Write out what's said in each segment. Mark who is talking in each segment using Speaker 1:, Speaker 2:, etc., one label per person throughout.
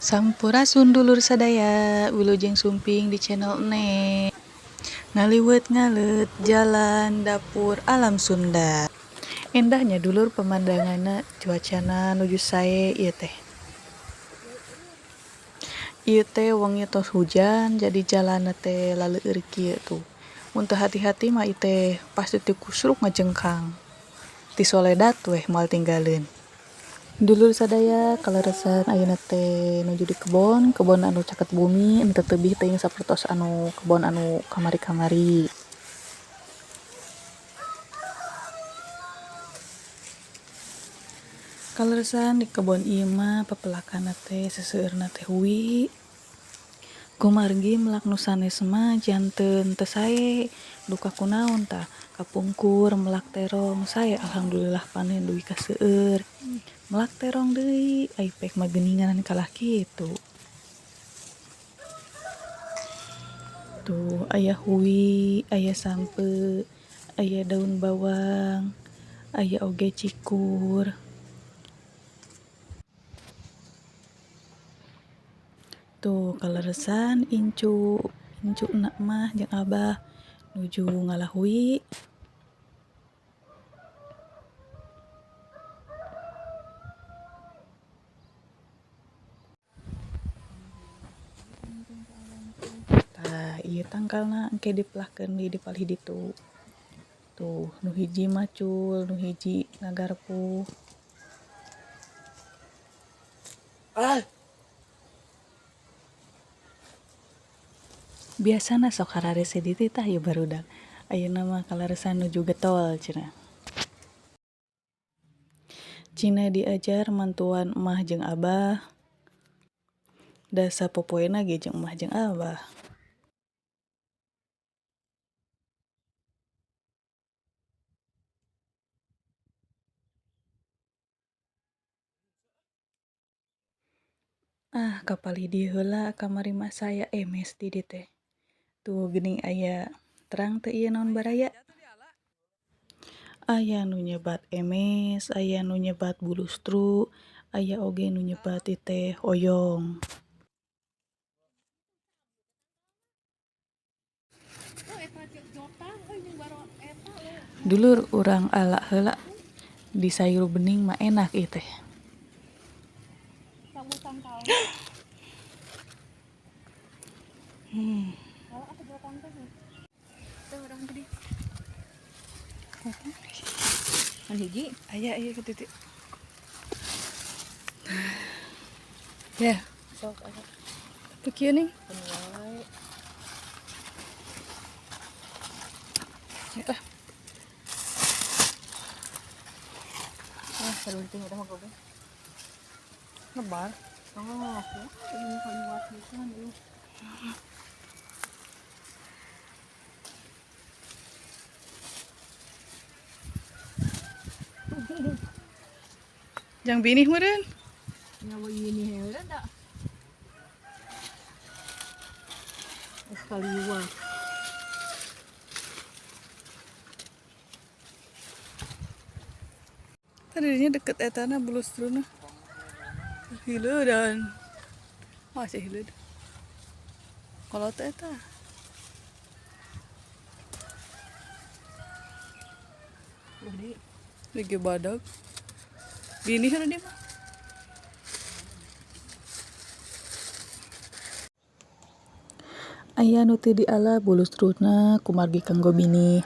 Speaker 1: Sampurasun dulur sadaya, wilujeng sumping di channel Neng. Ngaliwet ngalet jalan dapur alam Sunda. Endahnya dulur pemandanganna, cuacana nuju sae ieu teh. Ieu teh wengi tos hujan jadi jalanna teh laleueur kieu tuh. Mun teu hati-hati mah ieu teh pasti tikusruk ngajengkang. Tisoledat weh moal tinggaleun. Dulur sadaya kaleresan ayeuna teh nuju di kebon, kebon anu caket bumi henteu tebih teuing sapertos anu kebon anu kamari-kamari. Kaleresan di kebon ieu mah pepelakanna teh seseueurna teh hui. Kumargi melak nu sanes mah janten teu sae, duka kunaon tah kapungkur melak terong sae alhamdulillah panen dugi ka seueur. Melak terong deui ai pek mah geuningan kalah kitu. Tuh aya hui, aya sampeu, aya daun bawang, aya oge cikur. Tuh kaleresan incu, incuna mah jeung abah nuju ngalah hui. Tah ieu tangkalna engke dipelahkeun deui di palih ditu. Tuh nu hiji macul, nu hiji ngagarpuh.
Speaker 2: Ah.
Speaker 1: Biasana sok hararese dititah ieu barudak. Ayeuna mah kaleresan nuju getol cenah. Cina diajar mantuan emah jeung abah. Da sapopoena ge jeung emah jeung abah. Ah, kapalih dieu heula kamari mah saya emes di dieu teh. Tuh geuning aya terang teu ieu naon baraya. Aya nu nyebat emes, aya nu nyebat bulustru, aya oge nu nyebat ieu teh oyong. Dulur urang ala heula di sayur bening mah enak ieu teh.
Speaker 2: Kan hiji?
Speaker 1: Aya ieu ke titik. Ya.
Speaker 2: Sok aya.
Speaker 1: Teu kieu ning. Ya.
Speaker 2: Ah, sarunting eta mah goblok.
Speaker 1: Lebar.
Speaker 2: Oh, ini kaliwat pisan ieu.
Speaker 1: Jang binih meureun.
Speaker 2: Nya ini heula da. Geus kaliwat.
Speaker 1: Tadinya deket etana bulustruna. Hileudan. Masih hileud. Kalau teh eta. Lagi badag. Bini heula dia mah. Aya nu teu diala bulustruna kumargi kanggo bini.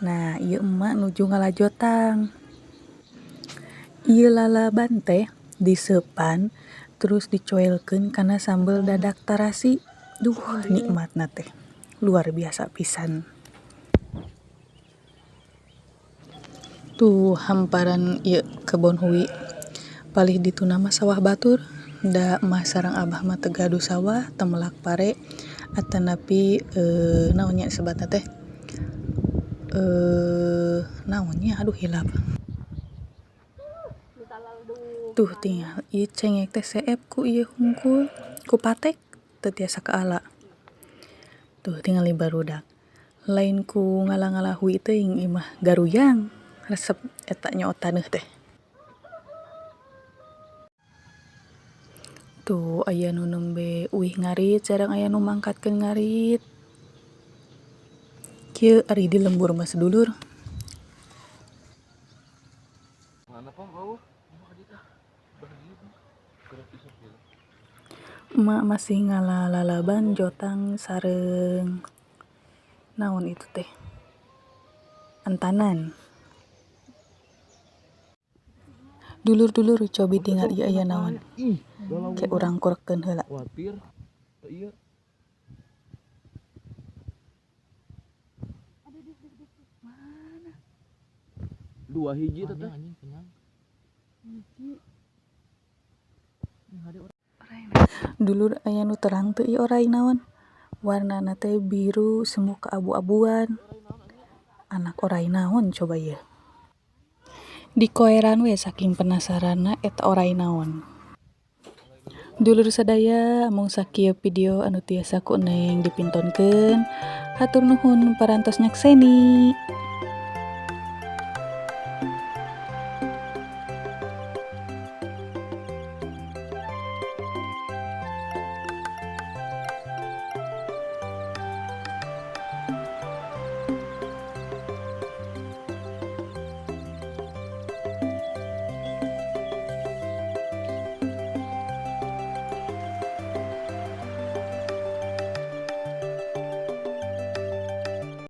Speaker 1: Nah, ieu emak nuju ngalajotang. Ieu lalaban teh diseupan terus dicoelkeun kana sambel dadak tarasi. Duh, nikmatna teh. Luar biasa pisan. Tuh hamparan ieu kebon hui. Palih dituna mah sawah batur. Da emah sareng abah mah teu gaduh sawah, teu melak pare atanapi naon nya sebatna teh? Naon nya aduh hilap. Tuh tinggal ieu cengek teh seep ku ieu hungkul, ku patek teu tiasa kaala. Tuh tingali barudak. Lain ku ngala-ngala hui teuing ieu mah garuyang resep eta nyoot taneuh teh. Tuh aya nu nembe uih ngarit sareng aya nu mangkatkeun ngarit. Kieu ari di lembur mah sedulur. Emak masih ngala lalaban jotang sareng naon itu teh entanan. Dulur-dulur cobi tingal ieu aya naon. Ke urang kurekeun heula.
Speaker 3: Dua hiji teh.
Speaker 1: Dulur aya nu terang teu ieu orai naon. Warnana teh biru semu keabu-abuan. Anak orai naon coba ieu. Dikoeran we saking penasaranna eta orai naon. Dulur sadaya mung sakieu video anu tiasa ku Neng dipintonkeun. Hatur nuhun parantos nyakseni.